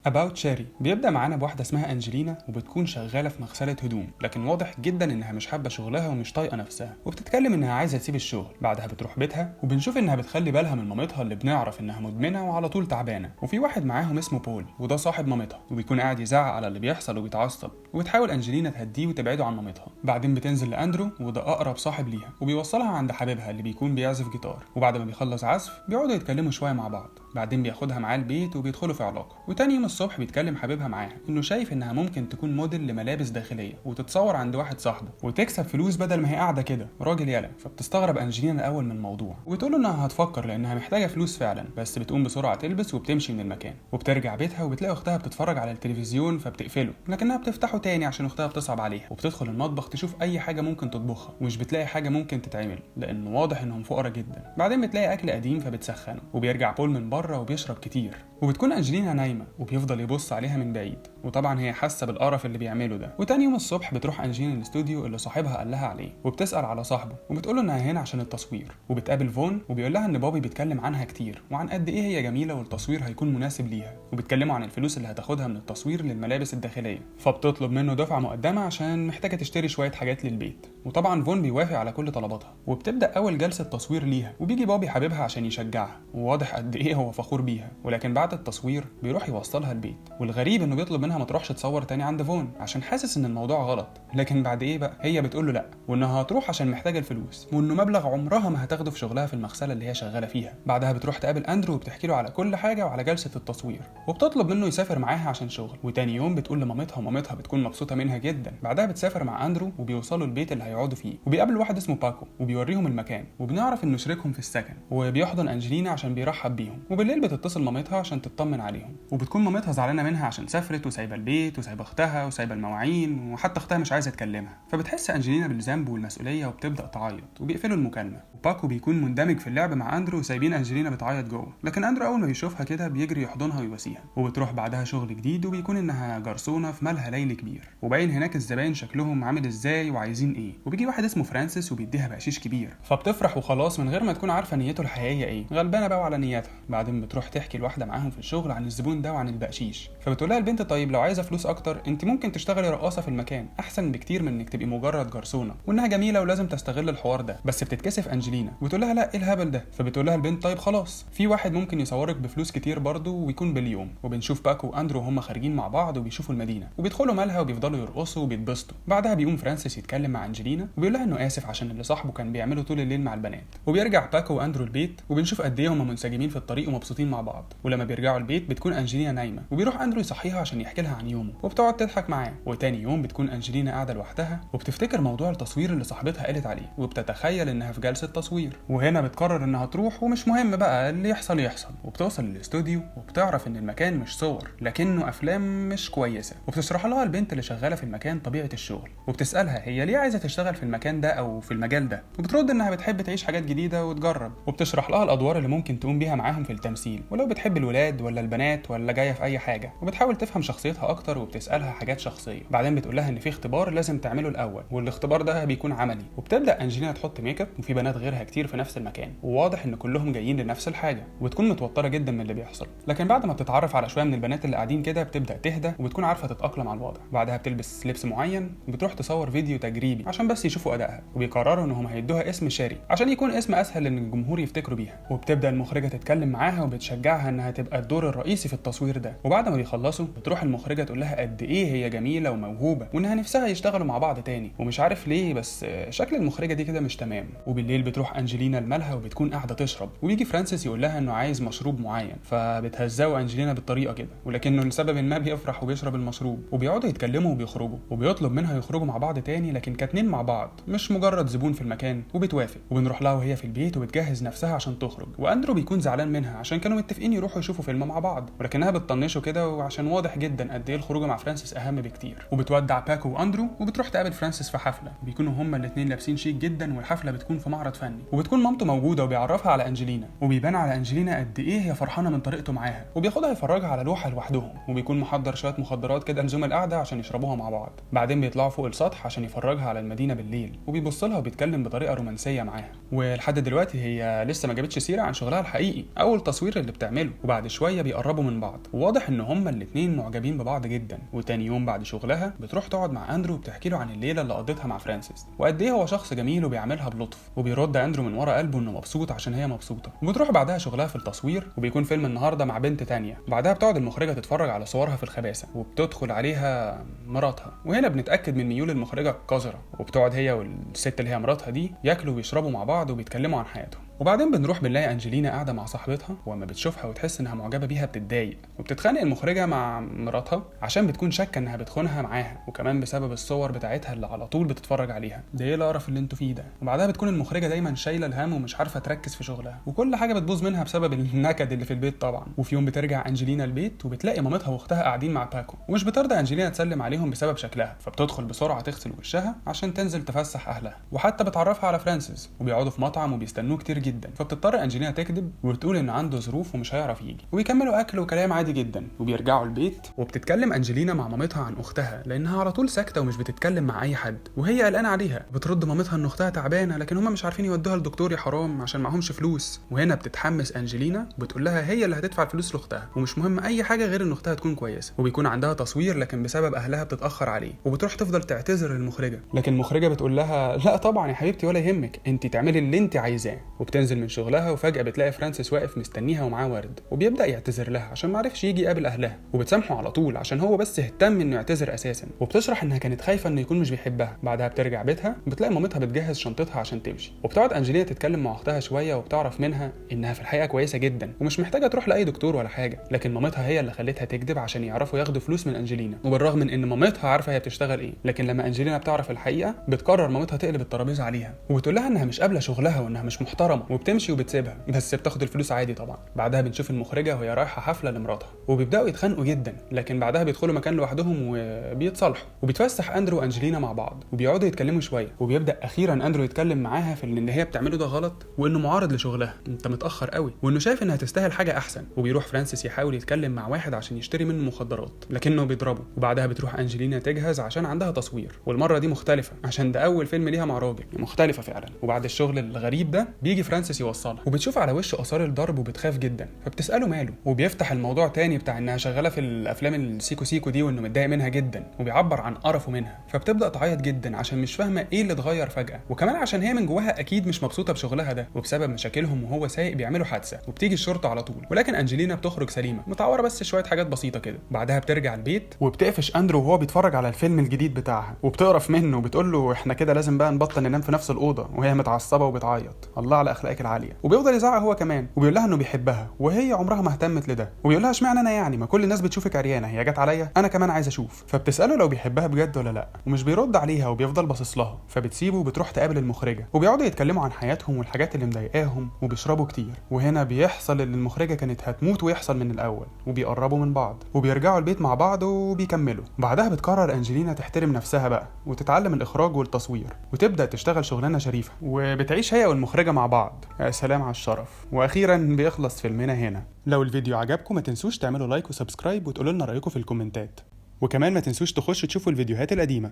About Sherry بيبدأ معانا بواحدة اسمها أنجلينا، وبتكون شغالة في مغسلة هدوم، لكن واضح جدا إنها مش حابة شغلها ومش طايقة نفسها، وبتتكلم إنها عايزة تسيب الشغل. بعدها بتروح بيتها وبنشوف إنها بتخلي بالها من مامتها اللي بنعرف إنها مدمنة وعلى طول تعبانة. وفي واحد معاهم اسمه بول، وده صاحب مامتها، وبيكون قاعد يزعق على اللي بيحصل وبيتعصب، وبتحاول أنجلينا تهديه وتبعده عن مامتها. بعدين بتنزل لأندرو، وده أقرب صاحب ليها، وبيوصلها عند حبيبها اللي بيكون بيعزف جيتار. وبعد ما بيخلص عزف بيقعدوا يتكلموا شوية مع بعض. بعدين بياخدها معاه البيت وبيدخلوا في علاقة. وتاني يوم الصبح بيتكلم حبيبها معاها انه شايف انها ممكن تكون موديل لملابس داخلية وتتصور عند واحد صاحبه وتكسب فلوس بدل ما هي قاعدة كده راجل يالا. فبتستغرب انجلينا الاول من الموضوع وبتقول له انها هتفكر لانها محتاجه فلوس فعلا، بس بتقوم بسرعة تلبس وبتمشي من المكان. وبترجع بيتها وبتلاقي اختها بتتفرج على التلفزيون فبتقفله، لكنها بتفتحه تاني عشان اختها بتصعب عليها. وبتدخل المطبخ تشوف اي حاجة ممكن تطبخها، ومش بتلاقي حاجة ممكن تتعمل لانه واضح انهم فقراء جدا. بعدين بتلاقي اكل قديم فبتسخنه. وبيرجع بول من بره وبيشرب كتير، وبتكون انجلينا نايمة وبيفضل يبص عليها من بعيد، وطبعا هي حاسه بالقرف اللي بيعمله ده. وتاني يوم الصبح بتروح انجلينا الاستوديو اللي صاحبها قال لها عليه، وبتسال على صاحبه وبتقول له انها هنا عشان التصوير. وبتقابل فون وبيقول لها ان بابي بيتكلم عنها كتير وعن قد ايه هي جميلة والتصوير هيكون مناسب ليها، وبيتكلموا عن الفلوس اللي هتاخدها من التصوير للملابس الداخلية. فبتطلب منه دفعه مقدمه عشان محتاجه تشتري شوية حاجات للبيت، وطبعا فون بيوافق على كل طلباتها. وبتبدا اول جلسه تصوير ليها، وبيجي بابي حبيبها عشان يشجعها، وواضح قد ايه هو فخور بيها. ولكن بعد التصوير بيروح يوصلها البيت، والغريب انه بيطلب منها ما تروحش تصور تاني عند فون عشان حاسس ان الموضوع غلط. لكن بعد ايه بقى هي بتقول له لا، وانها هتروح عشان محتاجه الفلوس، وانه مبلغ عمرها ما هتاخده في شغلها في المغسلة اللي هي شغالة فيها. بعدها بتروح تقابل اندرو وبتحكي له على كل حاجة وعلى جلسه التصوير، وبتطلب منه يسافر معاها عشان شغل. وتاني يوم بتقول لمامتها، ومامتها بتكون مبسوطة منها جدا. بعدها بتسافر مع اندرو وبيوصلوا البيت اللي هيقعدوا فيه، وبيقابلوا واحد اسمه باكو وبيوريهم المكان، وبنعرف انه شريكهم في السكن، وبيحضن انجلينا عشان بيرحب بيهم. وبالليل بتتصل مامتها عشان تطمن عليهم، وبتكون مامتها زعلانة منها عشان سافرت وسايبه البيت وسايبه اختها وسايبه المواعين، وحتى اختها مش عايزه تكلمها. فبتحس انجلينا بالذنب والمسؤولية وبتبدا تعيط، وبيقفلوا المكالمة. وباكو بيكون مندمج في اللعب مع اندرو وسايبين انجلينا بتعيط جوه، لكن اندرو اول ما بيشوفها كده بيجري يحضنها ويواسيها. وبتروح بعدها شغل جديد، وبيكون انها جرسونه في ملهى ليلي كبير، وباين هناك الزباين شكلهم عامل ازاي وعايزين ايه. وبيجي واحد اسمه فرانسيس وبيديها بقشيش كبير، فبتفرح وخلاص من غير ما تكون عارفه نيته الحقيقية ايه، غلبانه بقى وعلى نيتها. بعدين بتروح تحكي لواحدة معاهم في الشغل عن الزبون ده وعن البقشيش، فبتقول لها البنت طيب لو عايزه فلوس اكتر انت ممكن تشتغلي رقاصه في المكان احسن بكتير من انك تبقي مجرد جرسونه، وانها جميلة ولازم تستغل الحوار ده. بس بتتكسف انجلينا وتقول لها لا ايه الهبل ده. فبتقول لها البنت طيب خلاص في واحد ممكن يصورك بفلوس كتير برضه ويكون باليوم. وبنشوف باكو واندرو وهم خارجين مع بعض وبيشوفوا المدينة وبيدخلوا مالها وبيفضلوا يرقصوا وبيتبسطوا. بعدها بيقوم فرانسيس يتكلم مع انجلينا وبيقول لها انه اسف عشان اللي صاحبه كان بيعمله طول الليل مع البنات. وبيرجع باكو واندرو البيت، وبنشوف قد ايه هم منسجمين في الطريق ومبسوطين مع بعض. ولما بيرجعوا البيت بتكون انجلينا نايمة، وبيروح اندرو يصحيها عشان يحكي لها عن يومه، وبتقعد تضحك معاه. وتاني يوم بتكون انجلينا قاعدة لوحدها وبتفتكر موضوع التصوير اللي صاحبتها قالت عليه، وبتتخيل انها في جلسه تصوير، وهنا بتقرر انها تروح ومش مهم بقى اللي يحصل يحصل. وبتوصل للاستوديو وبتعرف ان المكان مش صور لكنه افلام مش كويسة، وبتشرح لها البنت اللي شغالة في المكان طبيعة الشغل، وبتسالها هي ليه عايزه تشتغل في المكان ده او في المجال ده، وبترد انها بتحب تعيش حاجات جديدة وتجرب، وبتشرح لها الادوار اللي ممكن تقوم بيها معاهم في التمثيل، ولو بتحب الولاد ولا البنات ولا جاية في اي حاجة، وبتحاول تفهم شخصيتها اكتر وبتسالها حاجات شخصية. بعدين بتقول لها ان في اختبار لازم تعمله الاول، والاختبار ده بيكون عملي. وبتبدا انجلينا تحط make up، وفي بنات غيرها كتير في نفس المكان، وواضح ان كلهم جايين لنفس الحاجة، وبتكون متوترة جدا من اللي بيحصل. لكن بعد ما بتتعرف على شوية من البنات اللي قاعدين كده بتبدا تهدى وبتكون عارفه تتاقلم على الوضع. بعدها بتلبس لبس معين وبتروح تصور فيديو تجريبي عشان بس يشوفوا ادائها، وبيقرروا انهم هيدوها اسم شاري عشان يكون اسم اسهل ان الجمهور يفتكروا بيها. وبتبدا المخرجة تتكلم معاها وبتشجعها انها تبقى الدور الرئيسي في التصوير ده. وبعد ما بيخلصوا بتروح المخرجة تقول لها قد ايه هي جميلة وموهوبه، وانها نفسها يشتغلوا مع بعض تاني، ومش عارف ليه بس شكل المخرجة دي كده مش تمام. وبالليل بتروح انجلينا الملهى وبتكون قاعدة تشرب، وبيجي فرانسيس يقول لها انه عايز مشروب معين، فبتهزقه انجلينا بالطريقة كده، ولكنه لسبب ما بيفرح وبيشرب المشروب. وبيقعدوا يتكلموا وبيخرجوا، وبيطلب منها يخرجوا مع بعض تاني لكن كاتنين مع بعض مش مجرد زبون في المكان، وبتوافق. وبنروح لها وهي في البيت وبتجهز نفسها عشان تخرج، واندرو بيكون زعلان منها عشان كانوا متفقين يروحوا يشوفوا فيلم مع بعض، ولكنها بتطنشه كده وعشان واضح جدا قد ايه الخروج مع فرانسيس اهم بكتير. وبتودع باكو واندرو وبتروح تقابل فرانسيس في حفلة، بيكونوا هما الاثنين لابسين شيك جدا، والحفله بتكون في معرض فني، وبتكون مامته موجودة وبيعرفها على انجلينا، وبيبان على انجلينا قد ايه هي فرحانة من طريقته معاها، وبياخدها يفرجها على لوحة لوحدهم، وبيكون محضر شوية مخدرات كده لزوم القعدة عشان يشربوها مع بعض. بعدين بيطلعوا فوق السطح عشان يفرجها على المدينة بالليل، وبيبص لها وبيتكلم بطريقة رومانسية معاها. ولحد دلوقتي هي لسه ما جابتش سيره عن شغلها الحقيقي. اول التصوير اللي بتعمله. وبعد شوية بيقربوا من بعض، وواضح ان هما الاثنين معجبين ببعض جدا. وتاني يوم بعد شغلها بتروح تقعد مع اندرو وبتحكي له عن الليلة اللي قضيتها مع فرانسيس وقد ايه هو شخص جميل وبيعاملها بلطف. وبيرد اندرو من ورا قلبه انه مبسوط عشان هي مبسوطة. وبتروح بعدها شغلها في التصوير، وبيكون فيلم النهارده مع بنت تانية. بعدها بتقعد المخرجة تتفرج على صورها في الخباثه، وبتدخل عليها مراتها، وهنا بنتاكد من ميول المخرجة القذرة. وبتقعد هي والست اللي هي مراتها دي ياكلوا ويشربوا مع بعض وبيتكلموا عن حياتهم. وبعدين بنروح بنلاقي انجلينا قاعدة مع صاحبتها، واما بتشوفها وتحس انها معجبه بيها بتتضايق، وبتتخانق المخرجة مع مراتها عشان بتكون شاكه انها بتخونها معاها، وكمان بسبب الصور بتاعتها اللي على طول بتتفرج عليها. ده ايه القرف اللي انتوا فيه ده؟ وبعدها بتكون المخرجة دايما شايله الهم ومش عارفه تركز في شغلها، وكل حاجة بتبوظ منها بسبب النكد اللي في البيت طبعا. وفي يوم بترجع انجلينا البيت وبتلاقي مامتها واختها قاعدين مع باكو، ومش بترضى انجلينا تسلم عليهم بسبب شكلها، فبتدخل بسرعة تغسل وشها عشان تنزل تفسح اهلها، وحتى بتعرفها على فرانسيس، وبيقعدوا في مطعم وبيستنوه كتير جدا. فبتضطر انجلينا تكذب وبتقول ان عنده ظروف ومش هيعرف يجي، وبيكملوا اكل وكلام عادي جدا. وبيرجعوا البيت، وبتتكلم انجلينا مع مامتها عن اختها لانها على طول ساكته ومش بتتكلم مع اي حد، وهي قلقانة عليها. بترد مامتها ان اختها تعبانة، لكن هما مش عارفين يودوها للدكتور يا حرام عشان معهمش فلوس. وهنا بتتحمس انجلينا وبتقول لها هي اللي هتدفع الفلوس لاختها، ومش مهم اي حاجة غير ان اختها تكون كويسة. وبيكون عندها تصوير لكن بسبب اهلها بتتاخر عليه، وبتروح تفضل تعتذر للمخرجه، لكن المخرجة بتقول لها لا طبعا يا حبيبتي ولا يهمك، انت تعملي اللي انت عايزاه. وبتنزل من شغلها، وفجأة بتلاقي فرانسيس واقف مستنيها ومعاه ورد، وبيبدأ يعتذر لها عشان ما عرفش يجي يقابل أهلها، وبتسامحه على طول عشان هو بس اهتم إنه يعتذر أساسا. وبتشرح إنها كانت خايفة إنه يكون مش بيحبها. بعدها بترجع بيتها، بتلاقي مامتها بتجهز شنطتها عشان تمشي، وبتقعد أنجلينا تتكلم مع أختها شوية، وبتعرف منها إنها في الحقيقة كويسة جدا ومش محتاجة تروح لأي دكتور ولا حاجة، لكن مامتها هي اللي خلتها تكذب عشان يعرفوا ياخدوا فلوس من أنجلينا. وبالرغم من إن مامتها عارفة هي بتشتغل إيه، لكن لما أنجلينا بتعرف الحقيقة بتقرر مامتها تقلب الترابيزة عليها، وبتقول لها إنها مش قابلة شغلها وإنها مش محترمة، وبتمشي وبتسيبها، بس بتاخد الفلوس عادي طبعا. بعدها بنشوف المخرجة وهي رايحة حفلة لمراتها، وبيبداوا يتخانقوا جدا، لكن بعدها بيدخلوا مكان لوحدهم وبيتصالحوا. وبيتفسح اندرو وانجلينا مع بعض، وبيقعدوا يتكلموا شوية، وبيبدا اخيرا اندرو يتكلم معاها في اللي هي بتعمله ده غلط، وانه معارض لشغلها، انت متاخر قوي، وانه شايف انها تستاهل حاجة احسن. وبيروح فرانسيس يحاول يتكلم مع واحد عشان يشتري منه مخدرات، لكنه بيضربه. وبعدها بتروح انجلينا تجهز عشان عندها تصوير، والمرة دي مختلفة عشان ده اول فيلم ليها مع راجل، مختلفة فعلا. وبعد الشغل الغريب ده بيجي فرانسيس يوصلها، وبتشوف على وشه اثار الضرب وبتخاف جدا، فبتساله ماله، وبيفتح الموضوع تاني بتاع انها شغالة في الافلام السيكو سيكو دي وانه متضايق منها جدا، وبيعبر عن قرفه منها. فبتبدا تعيط جدا عشان مش فاهمه ايه اللي اتغير فجاة، وكمان عشان هي من جواها اكيد مش مبسوطة بشغلها ده. وبسبب مشاكلهم وهو سايق بيعملوا حادثه، وبتيجي الشرطة على طول، ولكن انجلينا بتخرج سليمة متعوره بس شوية حاجات بسيطة كده. بعدها بترجع البيت وبتقفش اندرو وهو بيتفرج على الفيلم الجديد بتاعها، وبتقرف منه وبتقول له احنا كده لازم بقى نبطل ننام في نفس الاوضة، وهي متعصبه وبتعيط الله على اخلاقك العالية. وبيفضل يزعق هو كمان، وبيقول لها انه بيحبها وهي عمرها ما اهتمت لده، وبيقول لها اشمعنى انا يعني، ما كل الناس بتشوفك عريانه، هي جت عليا انا كمان عايز اشوف. فبتساله لو بيحبها بجد ولا لا، ومش بيرد عليها وبيفضل باصص لها. فبتسيبه وبتروح تقابل المخرجة، وبيقعدوا يتكلموا عن حياتهم والحاجات اللي مضايقاهم، وبيشربوا كتير. وهنا بيحصل اللي المخرجة كانت هتموت ويحصل من الاول، وبيقربوا من بعض وبيرجعوا البيت مع بعض وبيكملوا. بعدها بتقرر انجلينا تحترم نفسها بقى وتتعلم الاخراج والتصوير، وتبدا تشتغل شغلانة شريفه، وبتعيش هي والمخرجه مع بعض. يا سلام على الشرف. واخيرا بيخلص فيلمنا هنا. لو الفيديو عجبكم ما تنسوش تعملوا like و subscribe وتقولوا لنا رايكم في الكومنتات، وكمان ما تنسوش تخشوا تشوفوا الفيديوهات القديمة.